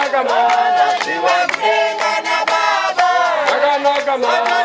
Zvakanaka mama. Zvakanaka mama.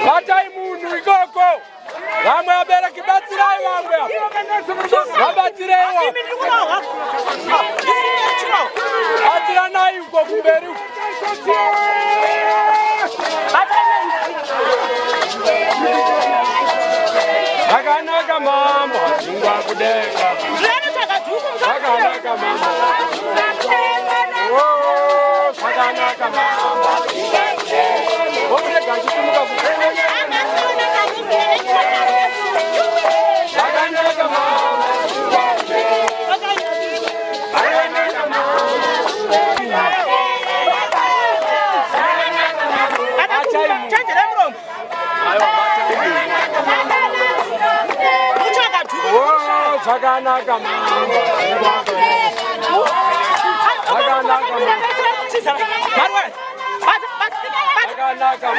Batai munhu ikoko. Vamwe vabereki batsirai vamwe. Vabatsireiwo. Batsiranai uko kumberi uko. Zvakanaka mambo adzingwa kudenga. Zvakanaka mambo. Oh, zvakanaka mambo. Vokurega achisimuka Zvakanaka mambo. Zvakanaka mambo. Zvakanaka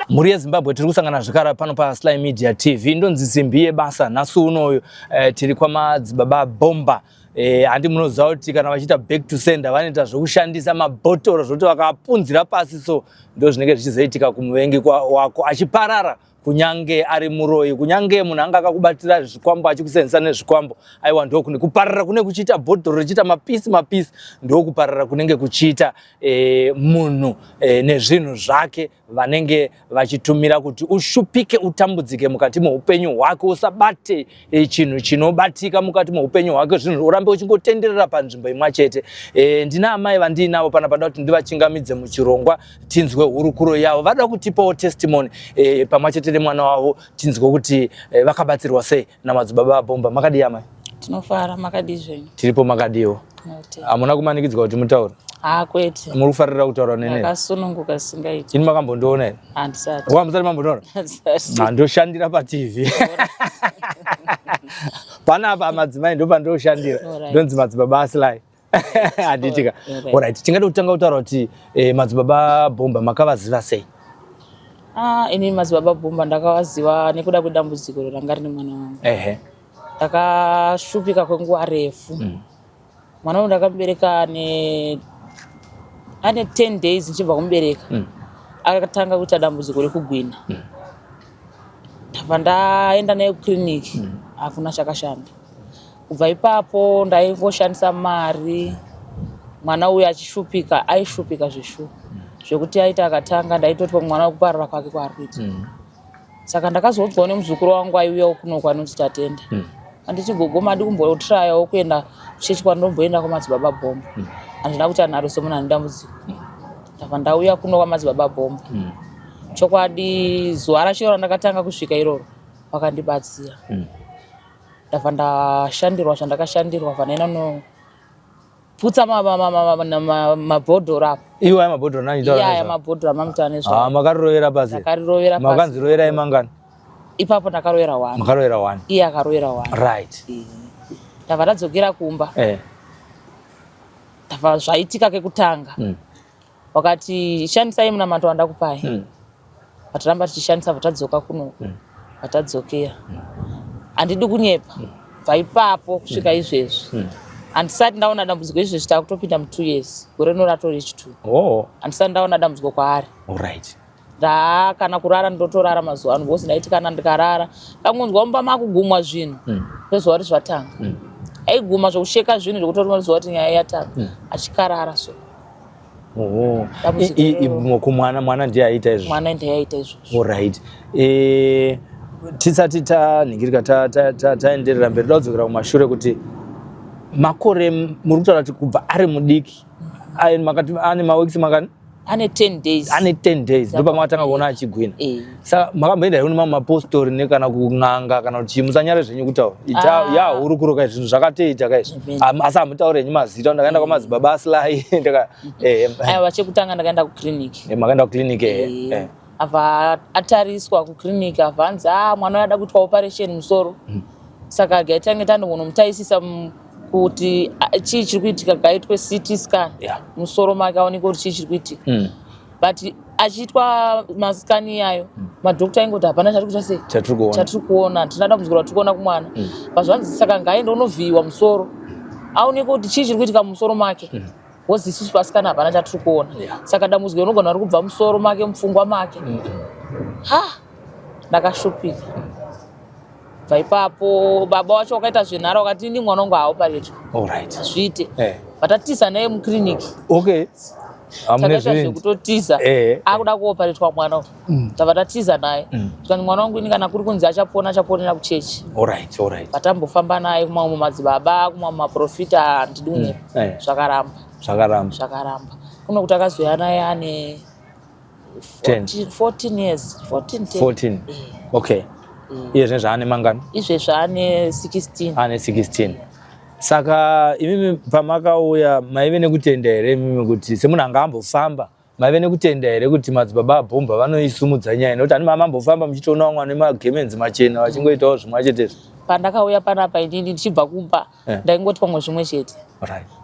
Mhuri yeZimbabwe tiri kusangana zvekare pano paSly Media TV. Ndonzi Simbi yebasa nhasi unoyu eh, tiri kwamadzibaba Bomba. Eh, handi munoziva kuti kana vachiita back to sender vanoita zvokushandisa mabhotoro zvokuti vakapunzira pasi so ndo zvinenge zvichizoitika kumuvengi wako achiparara kunyange ari muroyi kunyange munhu anga akakubatira zvikwambo achikusenzesa nezvikwambo aiwa ndokune kuparara kune kuchiita bhodhoro richiita mapisi mapisi ndokuparara kunenge kuchiita e, munhu e, nezvinhu zvake vanenge vachitumira kuti ushupike utambudzike mukati meupenyu hwake usabate e, chinhu chinobatika mukati meupenyu hwake zvinhu urambe uchingotenderera panzvimbo imwa chete e, ndina amai vandiinavo pana panoda kuti ndivachingamidze muchirongwa tinzwe hurukuro yavo vada kutipawo testimony e, pamwe chete nemwana wavo tinzwe kuti e, vakabatsirwa sei namadzibaba abhomba makadii amai tinofara makadii zvenyu tiripo makadiwo hamuna kumanikidzwa kuti mutaure haa kwete muri kufarira kutaura nene ndakasununguka singaiti ini makambondiona here handisati wa musati mambondiona handoshandira patv panapa madzimai ndopandoshandira ndonzi madzibaba asilai handitika orit tingade kutanga kutaura kuti eh, madzibaba bhomba makavaziva sei ah, ini madzibaba bhomba ndakavaziva nekuda kwedambudziko ranga rine mwana wangu ehe ndakashupika kwenguva refu mm. mwana wangu ndakamubereka ane ane 10 days ndichibva kumubereka mm. akatanga kuita dambudziko rekugwina mm. ndabva ndaenda naye kuclinic mm. hakuna chakashanda Kubva ipapo ndaingoshandisa mari mwana uyu achishupika aishupika zveshuwa zvekuti aiti akatanga ndaitoti mwana wekuparara kwake kwaari kuita mm. saka ndakazoudzwawo nemuzukuru wangu aiuyawo kunoku anonzi tatenda mm. anditi gogo madi kumbotrayawo kuenda kuchechi kwandomboenda kwamadzibaba bhomba mm. handina kuti anharo semunhu ane dambudziko mm. ndabva ndauya kuno kwamadzibaba bhomba mm. chokwadi zuva racho randakatanga kusvika iroro vakandibatsira mm. ndabva ndashandirwa zvandakashandirwa bva ndaenda noputsa mabhodhoro apo iwo aya mabhodhoro naniaya mabhodhoro amamuta nezva ah, makarirovera pasi ndakarirovera pasi makanzi roverai mangani ipapo ndakarovera one makarovera one iye akarovera one right ndabva ndadzokera kumba eh. ndabva zvaitika kekutanga mm. Wakati shandisai munamato wandakupai. Mm. Vataramba tichishandisa, vatadzoka kuno, vatadzokera. Handidi kunyepa, bva ipapo kusvika izvezvi handisati ndaona dambudziko. Izvezvi takutopinda mu2 years, gore rino ratori rechi2. Handisati ndaona dambudziko kwaari. Ndaa kana kurara ndotorara mazuva ano, because ndaiti kana ndikarara kangonzwa mumba makugumwa zvinhu, ndoziva kuti zvatanga. Aiguma zvokusheka zvinhu zvekuti ziva kuti nyaya yatanga, achikarara so. Dambudziko iroro. Kumwana, mwana ndiye aita izvo? Mwana ndiye aita izvozvo. Alright, tisati tanhingirika, taenderera mberi, toda kudzokera kumashure kuti makore muri kutaura kuti kubva ari mudiki, makati ane maweeks makani? Ane 10 days. Ane 10 days ndopamakatanga kuona achigwina? Eh. Saka makamboenda here kune mamwe mapostori nekana kun'anga kana kuti chii? Musanyare zvenyu kutaura. Ita Ah. ya hurukuro kai, zvinhu zvakatoita kai izvi. Amen. Asi hamutauri henyu mazita, ndakaenda kwamadzibaba aSly ndaka Aiwa, chekutanga ndakaenda kukiriniki. Makaenda kukiriniki? Abva atariswa kukiriniki, abva anzi, a mwana uyu ada kuitwa operation musoro, saka gaitange tandogonomutarisisa kuti chii chiri kuitika, gaitwe CT scan musoro make, aoneke kuti chii chiri kuitika. But achiitwa mascan iyayo, madhokta aingoti hapana chatiri kuita sei, chatiri kuona. Chatiri kuona, hatina dambudziko ratiri kuona kumwana. Pazvanzi saka ngaende unovhiyiwa musoro, aoneke kuti chii chiri kuitika mumusoro make, because isusu pascan hapana chatiri kuona. Saka dambudziko rinogona riri kubva musoro make, mupfungwa make. Ha, ndakashupika. Bva ipapo baba wacho wakaita zvenharo, wakati ini mwana wangu haaoparetwa, zviite. Vatatiza naye mukiriniki. Okay, hamune Takaita zvivindi. Zvekutotiza. Akuda kuoparetwa mwana uyu, tabva tatiza naye. Tikanzi mwana wangu ini kana kuri kunzi achapona, achaponera kuchechi. Alright alright Vatambofamba naye kumamwe madzibaba, kumamwe maprofita, handidi kunyepa. Zvakaramba. Zvakaramba. Zvakaramba. Kuno kuti akazoya naye ane 10. 14, 14 years, 14, 10. 14. Okay, iye zvine zvaane mangani? Izvezvi ane 16. Ane 16. Saka imimi pamakauya maive nekutenda here imimi kuti semunhu anga ambofamba, maive nekutenda here kuti madzibaba abhomba vanoisumudza nyaya? Nekuti ani mamambofamba muchitoona vamwe vane magemenzi machena vachingoitawo zvimwe chetezvo. Pandakauya panapa inini ndichibva kumba, ndaingoti pamwe zvimwe chete,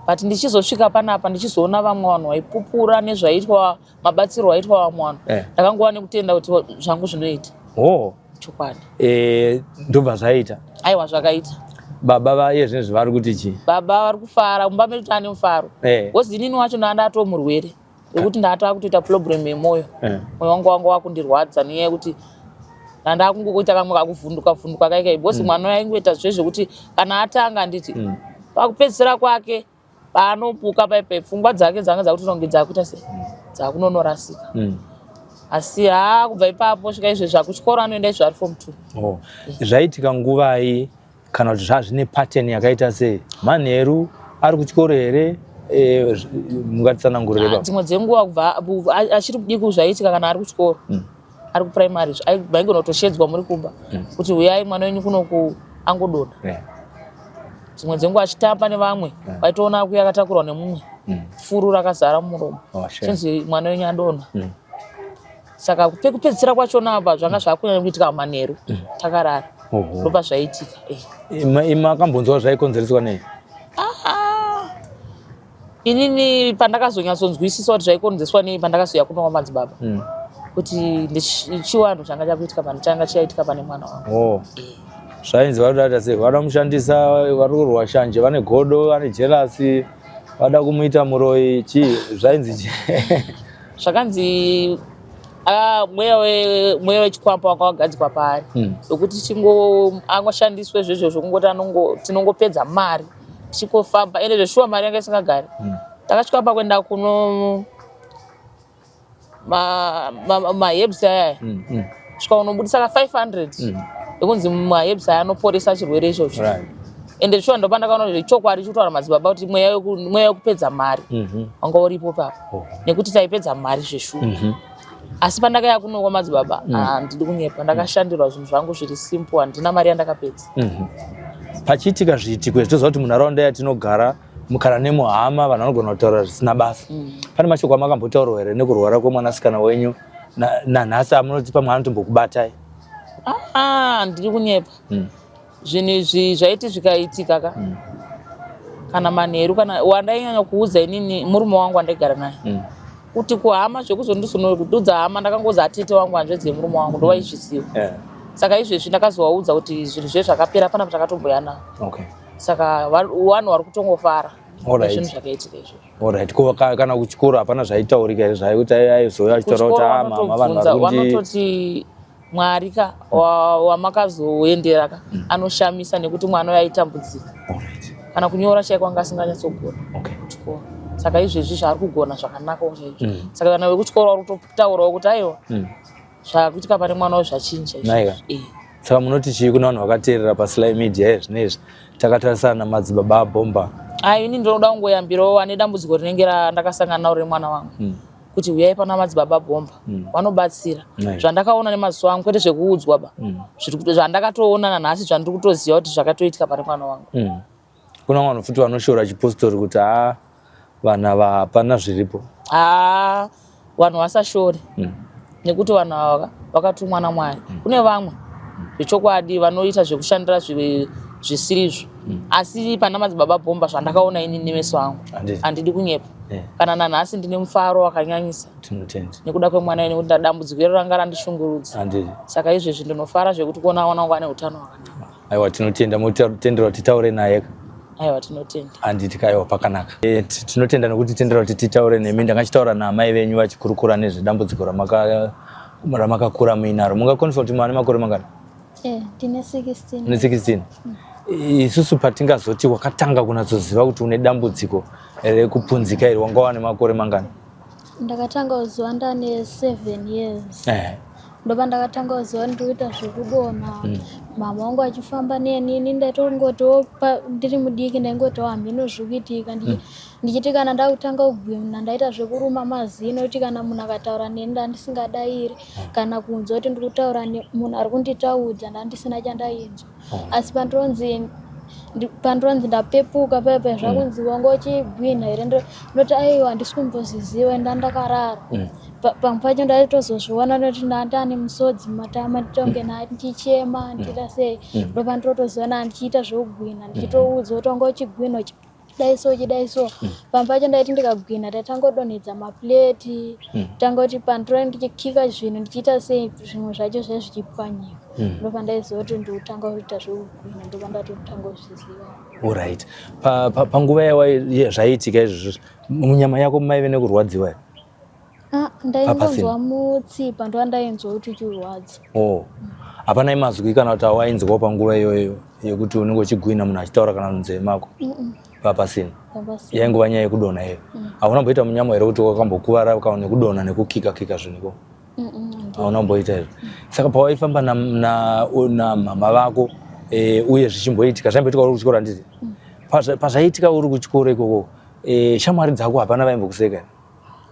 but ndichizosvika panapa ndichizoona vamwe vanhu vaipupura nezvaitwa, mabatsiro aitwa vamwe vanhu, ndakangova nekutenda kuti zvangu zvinoita. Chokwadi. Ndobva zvaita? Aiwa, zvakaita. Baba vaye zvinezvi vari kuti chii? Baba vari kufara, mumba medu taane mufaro, because inini wacho ndandatoo murwere wekuti ndata kutoita problem yemwoyo. Mwoyo wangu wanga wakundirwadza nenyaya yekuti ndandakungoita kamwe kakuvhunduka vhunduka kaikai, because mwana uyu aingoita zvezvekuti kana atanga, handiti, pakupedzisira kwake paanopuka paipai, pfungwa dzake dzanga dzakutoita kunge dzakuita sei, dzakunonorasika. Asi haa, kubva ipapo svika izvezvi akuchikoro anoenda, izvo ari form 2. Oh. Zvaitika nguvai, kana kuti zvazvine pattern yakaita sei? Manheru ari kuchikoro here? Mungatitsanangurire pa? Dzimwe dzenguva kubva achiri mudiki zvaiitika kana ari kuchikoro, ari kuprimary, vaingona kutoshedzwa muri kumba kuti uyai, mwana wenyu kunoku angodonha. Dzimwe dzenguva achitamba nevamwe, vaitoona kuya akatakurwa nemumwe, furu rakazara mumuromo. Oh, shame. Chinzi mwana wenyu adonha. Saka pekupedzisira kwachona apa zvanga zvakunyanya kuitika manheru takarara. Ndopa zvaiitika. Makambonzwa zvaikonzereswa nei? Ah, inini pandakazonyatsonzwisisa kuti zvaikonzeswa nei, pandakazoya kuno kwamadzibaba, kuti chiwanhu changa chakuitika pane, changa chaitika pane mwana wangu. Oh. Zvainzi vari kuda sei? Vada mushandisa, vari kurwa shanje, vane godo, vane jealous, vada kumuita muroyi, chii zvainzi chii? Zvakanzi, ah, mweya wechikwambo wanga wagadzikwa paari, wekuti chingo angoshandiswe zvezvo, zvekungoti tinongopedza mari tichingofamba. Ende zveshuwa mari yanga isingagari. Takasvika pakuenda kuno maherbs aya, svika unobudisa ka 500 ekunzi maherbs aya anoporesa chirwere ichocho. Ende shuwa ndopandakaona kuti chokwadi chikutaura madzibaba kuti mweya wekupedza mari wanga uripo papo, nekuti taipedza mari zveshuwa. Asi pandakaya kuno kwamadzibaba, handidi kunyepa, ndakashandirwa zvinhu zvangu zviri simple, handina mari yandakapedza. Pachiitika zviitiko izvi, toziva kuti munharaunda yatinogara kana nemuhama vanhu vanogona kutaura zvisina basa. Pane mashoko amakambotaurwa here nekurwara kwemwanasikana wenyu nanhasi amunoti pamwe anotombokubatai? Ah, handidi kunyepa. Zvinhu izvi zvaiti zvikaitika ka, kana manheru, kana wandainyanya kuudza inini murume wangu wandaigara naye. Kuti kuhama zvekuzondizonodudza hama, ndakangozi atete wangu, hanzvadzi yemurume wangu, ndowaizviziva. Saka izvezvi ndakazovaudza kuti zvinhu zve zvakapera, pana takatombouya Okay. Saka vanhu vari kutongofara nezvinhu zvakaitika izvozvo. Alright. Ko kana kuchikoro hapana zvaitaurika here, zvaikuti aizouya achitaura kuti, Kuchikoro "Ah, mama, vanhu vanotobvunza, vari kundi vanototi Mwari ka wamakazoendera ka anoshamisa, nekuti mwana uyo aitambudzika. Kana kunyora chaiko anga asinganyatsogona kuchikoro. Saka izvezvi zvaari kugona zvakanakawo chaizvo. Saka vana vekuchikoro vari kutotaurawo kuti aiwa, zvakuitika pane mwana uyu zvachinja Naika. izvezvi. Saka munoti chii kuna vanhu vakateerera paSly Media yezvinezvi, takatarisana namadzibaba abhomba? Ai, ini ndinoda kungoyambirawo ane dambudziko rinenge randakasangana naro remwana wangu kuti huyai pana madzibaba bhomba, vanobatsira. Zvandakaona nemaziso angu, kwete zvekuudzwa ba. Zvandakatoona nanhasi, zvandiri kutoziva kuti zvakatoitika pane mwana wangu. Kuna vanhu futi vanoshora chipostori kuti ha, vanhu ava hapana zviripo. Haa, vanhu vasashore, nekuti vanhu ava vakatumwa naMwari. Kune vamwe zvechokwadi vanoita zvekushandira zvisirizvo, asi pana madzibaba bhomba, zvandakaona ini nemeso angu, handidi kunyepa. Kana nanhasi ndine mufaro wakanyanyisa Tinotenda. nekuda kwemwana ini, nekuti dambudziko iro ranga randishungurudza. Saka izvezvi ndinofara zvekuti kuona mwana wangu ane utano hwakanaka. Aiwa, tinotenda. Motendera kuti titaure naye? Aiwa, tinotenda. Handiti kaiwa, pakanaka. Tinotenda nekuti tendera kuti titaure nemi. Ndangachitaura naamai venyu vachikurukura nezvedambudziko ramakakura muinaro. Mungakwanisa kuti mane makore mangani? Ndine 16. Une 16. Isusu patingazoti wakatanga kunatsoziva kuti une dambudziko rekupunzika iri, wanga wane makore mangani? Ndakatanga kuziva ndane 7 years. Ndopa ndakatanga kuziva ndiri kuita zvekudonha. Mama wangu achifamba neni, ini ndaitongotiwo ndiri mudiki ndaingotiwo hamhino zviri kuitika. Ndichiti kana ndakutanga kugwina, ndaita zvekuruma mazino, kuti kana munhu akataura neni ndandisingadairi, kana kunzwa kuti ndiri kutaura munhu ari kunditaudza, ndandisina chandainzwa. Asi pandironzi ndapepuka paya paya, zvakunzi wanga uchigwinha here, ndoti aiwa, handisi kumbozviziva, ndandakarara. Pamwe pacho ndaitozozviona nekuti ndandane musodzi mumatama, nditonge ndichichema, ndichiita sei. Ndopandirotozoona ndichiita zvekugwinha, ndichitoudzwa kuti wanga uchigwinha, uchidai so, uchidai so. Pamwe pacho ndaiti ndikagwinha, taitangodonhedza mapleti, tanga kuti pandiro ndichikika zvinhu, ndichiita sei, zvimwe zvacho zvai zvichipwanyika. Ndopandaiziva kuti ndikutanga kuita zvekugwinha, ndopandatotanga kuzviziva. Alright. Panguva zvaiitika izvozvo, munyama yako maive nekurwadziwa here? Ah, ndaingonzwa mutsipa, ndoandainzwa kuti uchirwadza. Oh, hapana mazwi kana kuti awainzwawo panguva iyoyo yekuti unenge uchigwina, munhu achitaura kana munzeve mako? Papasina. Pambasina. Yaingova nyaya yekudonha iyo. Hauna kumboita munyama here kuti wakambokuvara kana nekudonha nekukika kika zvinhu iko? Hauna kumboita izvo. Saka pawaifamba namama vako, uye zvichimboitika, zvaimboitika uri kuchikoro, handiti? Pazvaiitika uri kuchikoro ikoko, shamwari dzako hapana vaimbokuseka here?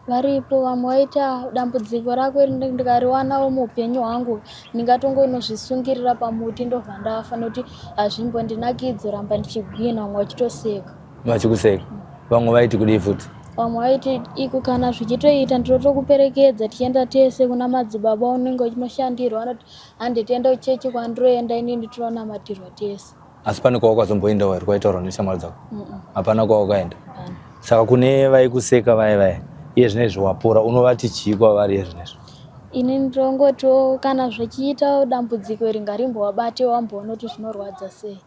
Varipo vamwe vaita dambudziko rako iri ndikariwanawo muupenyu hwangu, ndingatongonozvisungirira pamuti ndobva ndafa, nokuti hazvimbondinakidzi ramba ndichigwina, vamwe vachitoseka. Vachikuseka. Vamwe vaiti kudii futi? Vamwe vaiti iko kana zvichitoita, ndinotokuperekedza tichienda tese kuna madzibaba unenge uchinoshandirwa, vanoti hande tiende kuchechi kwandiroenda inini, tinonamatirwa tese. Asi pane kwawakazomboendawo here kwaitaurwa neshamwari dzako? Hapana kwawakaenda. Saka kune vaikuseka vaya vaya, iye zvinezvi wapora, unovati chii kwavari iye zvinezvi? Ini ndinongotiwo kana zvichiita dambudziko iri ngarimbovabate, wamboona kuti zvinorwadza sei.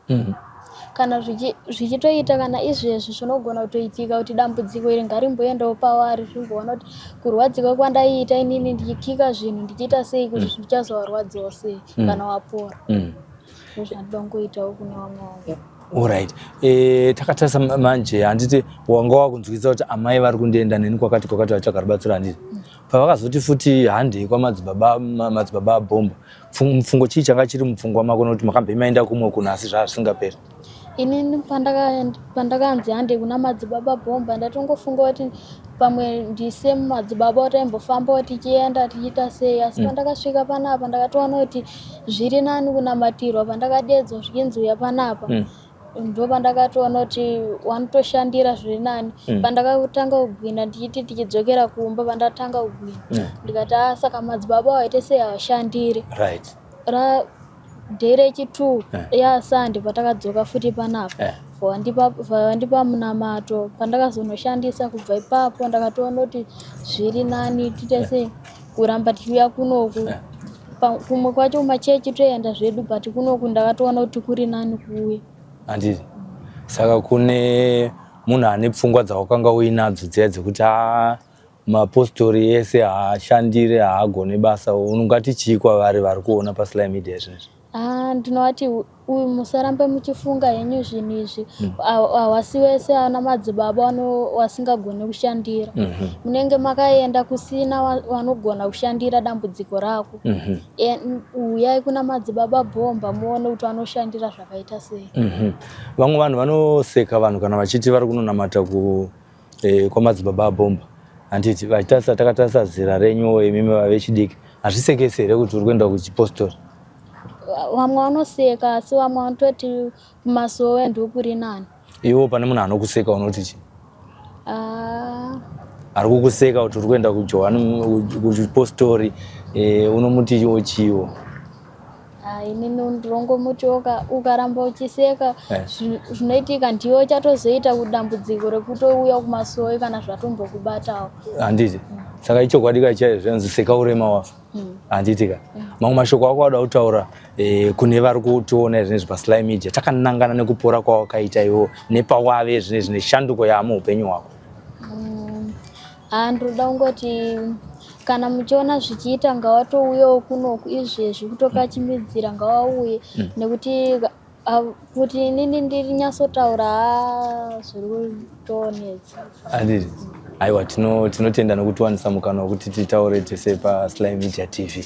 Kana zvichitoita, kana izvezvi zvinogona kutoitika kuti dambudziko iri ngarimboendawo pavari, zvimboona kuti kurwadzika kwandaiita inini ndichikika zvinhu, ndichiita sei, kuti zvichazovarwadzawo sei kana wapora. Ndozvandinoda kungoitawo kune vamwe vangu. Alright. Takatarisa manje, handiti wanga wakunzwisa kuti amai vari kundienda neni kwakati kwakati vatsvaga rubatsiro, handiti? Pavakazoti futi handei kwamadzibaba, madzibaba abhomba, mufungo chii changa chiri mupfungwa mako, nokuti makambe maenda kumwe kunhu asi zvaa zvisingaperi? Inini pandakanzi hande kuna madzibaba bhomba, ndatongofunga kuti pamwe ndise madzibaba wataimbofambawo tichienda tichiita sei, asi pandakasvika panapa ndakatoona kuti zviri nani kunamatirwa. Pandakadedzwa zvichinzi uya panapa, ndo pandakatoona kuti wanotoshandira zviri nani. Pandakatanga kugwina ndichiti tichidzokera kumba, pandatanga kugwina, ndikati a, saka madzibaba waite sei havashandiri? Ra day rechi2 yaSunday patakadzoka futi panapa. Vandipa munamato pandakazonoshandisa. Kubva ipapo ndakatoona kuti zviri nani tiite sei kuramba tichiuya kunoku. Kumwe kwacho kumachechi toenda zvedu, but kunoku ndakatoona kuti kuri nani kuuya. Handiti saka kune munhu ane pfungwa dzawakanga uinadzo dziya dzekuti a mapostori ese haashandire, haagone basa, ungati chii kwavari vari kuona paSly Media zvinezvi? Ah, ndinovati uyu musarambe muchifunga henyu zvinhu izvi. Hawasi wese ana madzibaba wasingagoni kushandira. Munenge makaenda kusina vanogona kushandira dambudziko rako. Uyai kuna Madzibaba Bhomba muone kuti vanoshandira zvakaita sei. Vamwe vanhu vanoseka vanhu kana vachiti vari kunonamata ku kwamadzibaba abhomba, handiti? Vachitarisa, takatarisa zera renyu imimi vavechidiki, hazvisekesi here kuti uri kuenda kuchipostori? Vamwe vanoseka, asi vamwe vanototi kumasowe ndokuri nani. Iwo pane munhu anokuseka, unoti chii? Ah, ari kukuseka kuti uri kuenda kujohani kuchipostori, unomuti iwo chiwo? Ah, inini ndirongomuti ukaramba uchiseka, zvinoitika ndiwe uchatozoita kudambudziko rekutouya kumasowe kana zvatombokubatawo. Handiti saka ichokwadi ka chaizvo zvanzi seka urema wafa? Handiti ka? Mamwe mashoko ako auda kutaura kune vari kutiona zvinezvi paSly Media takanangana nekupora kwawakaita iwo nepawave zvinezvi neshanduko yaamuupenyu hwako? Ah, ndinoda kungoti kana muchiona zvichiita, ngawatouyawo kunoku izvezvi, kutokachimidzira ngawauye, nekuti kuti inini ndiri nyatsotaura, haa, zviri kutonetsa. Handiti aiwa, tinotenda nekutiwanisa mukana wekuti titaure tese paSly Media TV.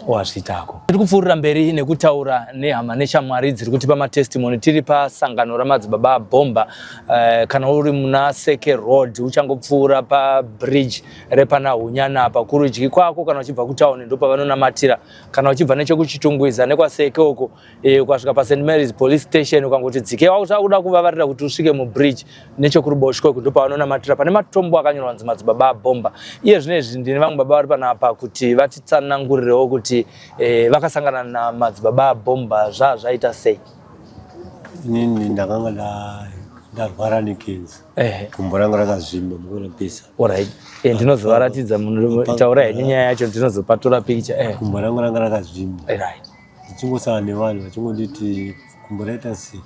Wazvitako. Tiri kupfuurira mberi nekutaura nehama neshamwari dziri kutipa matestimony. Tiri pasangano ramadzibaba abhomba. Kana uri muna Seke Road, uchangopfuura pabridge repana Hunyana apa, kurudyi kwako kana uchibva kutauni, ndopavanonamatira. Kana uchibva nechekuChitungwiza nekwaSeke uko, ukasvika paSt Mary's Police Station, ukangoti dzike wakuda kuvavarira kuti usvike mubridge, nechekuruboshwe uku ndopavanonamatira, pane matombo akanyorwa kunzi Madzibaba Abhomba. Iye zvinezvi ndine vamwe baba vari panapa kuti vatitsanangurirewo kuti vakasangana namadzibaba abhomba zvazvaita sei. Inini ndakanga ndarwara nekenza. Gumbo rangu rakazvimba, mukuona pesa. Alright, ndinozovaratidza, taura henyu nyaya yacho, ndinozopatora picture. Gumbo rangu ranga rakazvimba. Ndichingosangana nevanhu vachingonditi gumbo raita sei.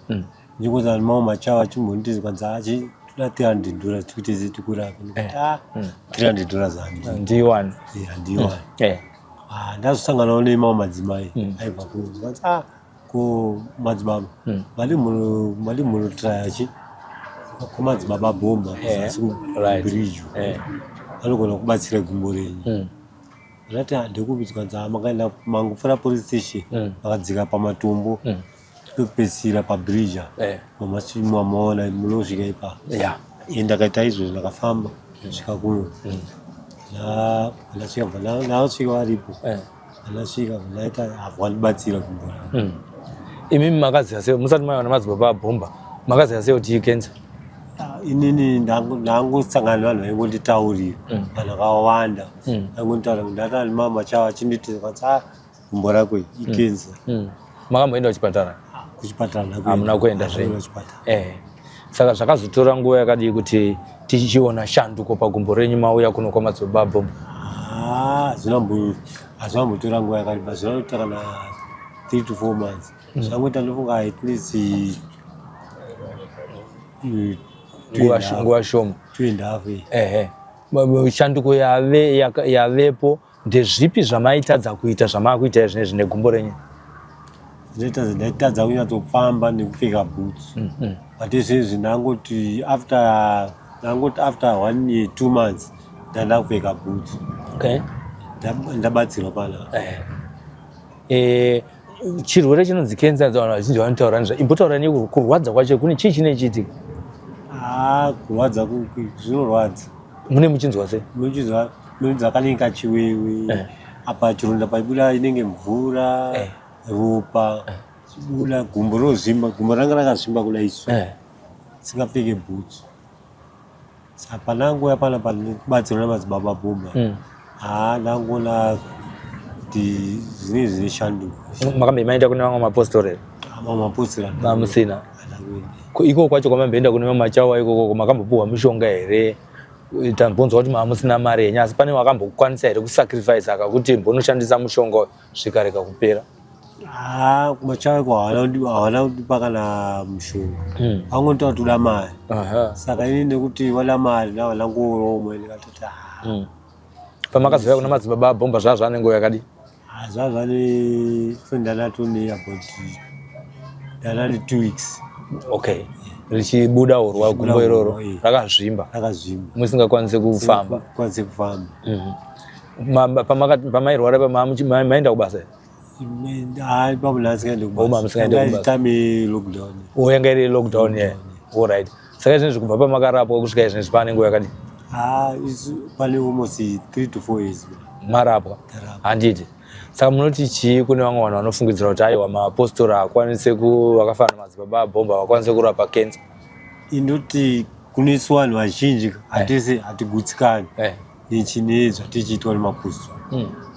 Ndichingosangana nemamwe machawa achimbonditi kwanzi achi toda $300 tikuite sei tikurape. Ndikati ah, $300 handi Ndiwani. Handiwani. Ah, ndazosanganawo nemamwe madzimai aibva kuno, kwanzi ah, ko madzibaba, madi munotraya chi kwamadzibaba Bhomba kuzasi kubridge, vanogona kubatsira gumbo renyu. Ndati handikupi? Zvikanzi ah, makaenda mangopfuura police station, makadzika pamatombo pekupedzisira pabridge, mamaona munosvika ipapo. Ndakaita izvozvo, ndakafamba svika kuno. Ndasvika, bva ndasvika varipo. Ndasvika, ndaita havwandibatsira gumbo rangu. Imimi makaziva sei, musati maiva namadzibaba abhomba, makaziva sei kuti ikenza? Ah, inini ndangosangana nevanhu vaingonditaurira, vanhu vakawanda vaingonditaura. Ndata nemama chavo achinditi kwanzi ah, gumbo rako ikenza. Makamboenda kuchipatara? Kuchipatara? Hamuna kuenda zvenyu? Kuchipatara. Saka zvakazotora nguva yakadii kuti tichiona shanduko pagumbo renyu mauya kuno kwamadzibaba abhomba? Ah, hazvinambotora nguva yakareba, zvinoita kana 3 to 4 months. Zvangoita ndofunga at least two and a half. Nguva shoma. Two and a half, eh. Ehe. Shanduko yavepo, ndezvipi zvamaitadza kuita zvamaakuita izvinezvi negumbo renyu? Ndaitadza kunyatsofamba nekupfeka boots, but izvezvi ndangoti after one year 2 months ndanda kupfeka boots. Ndabatsirwa panapa. Chirwere chinonzi kenza, vanhu vazhinji vanotaura nezva, imbotaura nekurwadza kwacho, kune chii chinee chiitika? Ah, kurwadza zvinorwadza. Mune muchinzwa sei? Munonzwa kanenge kachiwewe apa chironda paibuda inenge mvura, ropa chibuda, gumbo rozvimba. Gumbo ranga rakazvimba kudai isu, singapfeke boots. Saka pananguva panapa ndikubatsirwa namadzibaba Bhomba, haa, ndangoona kuti zvinenge zvine shanduko. Makambe maenda kune vamwe mapostori here? Mamwe mapostori? Mamusina? Handina kuenda. Iko kwacho kwamamboenda kune mamachawa ikoko makambopuhwa mishonga here? Tambonzwa kuti maamusina mari yenyu, asi pane wakambokwanisa here kusacrifice akakuti mbonoshandisa mushonga uyu zvikarega kupera? Ah, kumachawa iko hawana kundipa kana mushonga. Vangondiita kuti uda mari. Saka ini nekuti vada mari ndava ndangourawo umwe ndikatoti ah. Pamakazouya kuna madzibaba abhomba zvaa zvane nguva yakadii? Ah, zvaa zvane fendanatone about ndanani 2 weeks. Okay, richibuda hurwa gumbo iroro rakazvimba? Rakazvimba. Musingakwanise kufamba? Kwanise kufamba. Pamairwara maenda kubasa here? Hayi, ipapo ndasingaende kubasa. Time lockdown. Oh, yanga iri lockdown, yeah. All right. Saka izvinezvi kubva pamakarapwa kusvika izvinezvi pane nguva yakadii? Ah, pane almost 3 to 4 years. Marapwa, handiti? Saka munoti chii kune vamwe vanhu vanofungidzira kuti aiwa, maapostora akwanise vakafanana madzibaba abhomba vakwanise kurapa kensa? Indoti kunesu vanhu vazhinji hatisi hatigutsikani nechine zvatichiitwa nemapostora.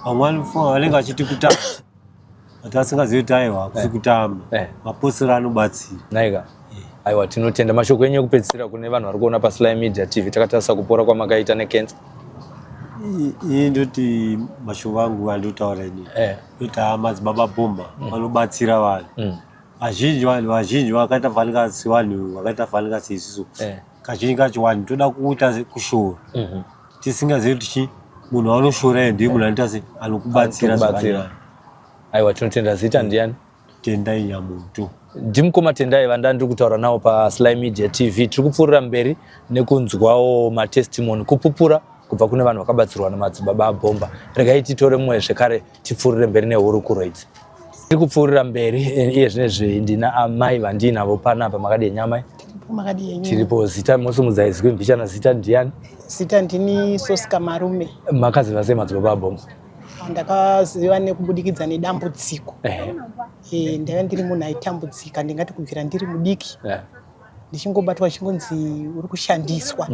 Vamwe vanenge vachiti kutamba, but vasingazivi kuti aiwa, hakusi kutamba, mapostora anobatsira. Naika, aiwa, tinotenda. Mashoko enyu ekupedzisira kune vanhu vari kuona paSly Media TV, takatarisa kupora kwamakaita nekensa? Ini ndoti mashoko angu andotaura ini, ndoti haa, madzibaba bhomba vanobatsira vanhu vazhinji. Vanhu vazhinji vakaita fanika sevanhu vakaita fanika seisusu, kazhinji kacho vanhu toda kuita kushora tisingazivi kuti chi munhu anoshora iye ndiye munhu anoita se anokubatsira zvakanyanya. Aiwa, tinotenda. Zita ndiani? Tendai Nyamuto. Ndimukoma Tendai vanda ndiri kutaura navo paSly Media TV. Tiri kupfuurira mberi nekunzwawo matestimony, kupupura kubva kune vanhu vakabatsirwa namadzibaba abhomba. Regai titore mumwe zvekare, tipfuurire mberi nehurukuro idzi. Tiri kupfuurira mberi. Iye zvinezvi ndina amai vandiinavo panapa. Makadii amai? Tiripo. Zita, mosumudza izwi mbichana, zita ndiani? Zita ndini Soska Marume. Makaziva sei madzibaba abhomba? Ndakaziva nekubudikidza nedambudziko. Ndaiva ndiri munhu aitambudzika, ndingati kubvira ndiri mudiki, ndichingobatwa chingonzi uri kushandiswa.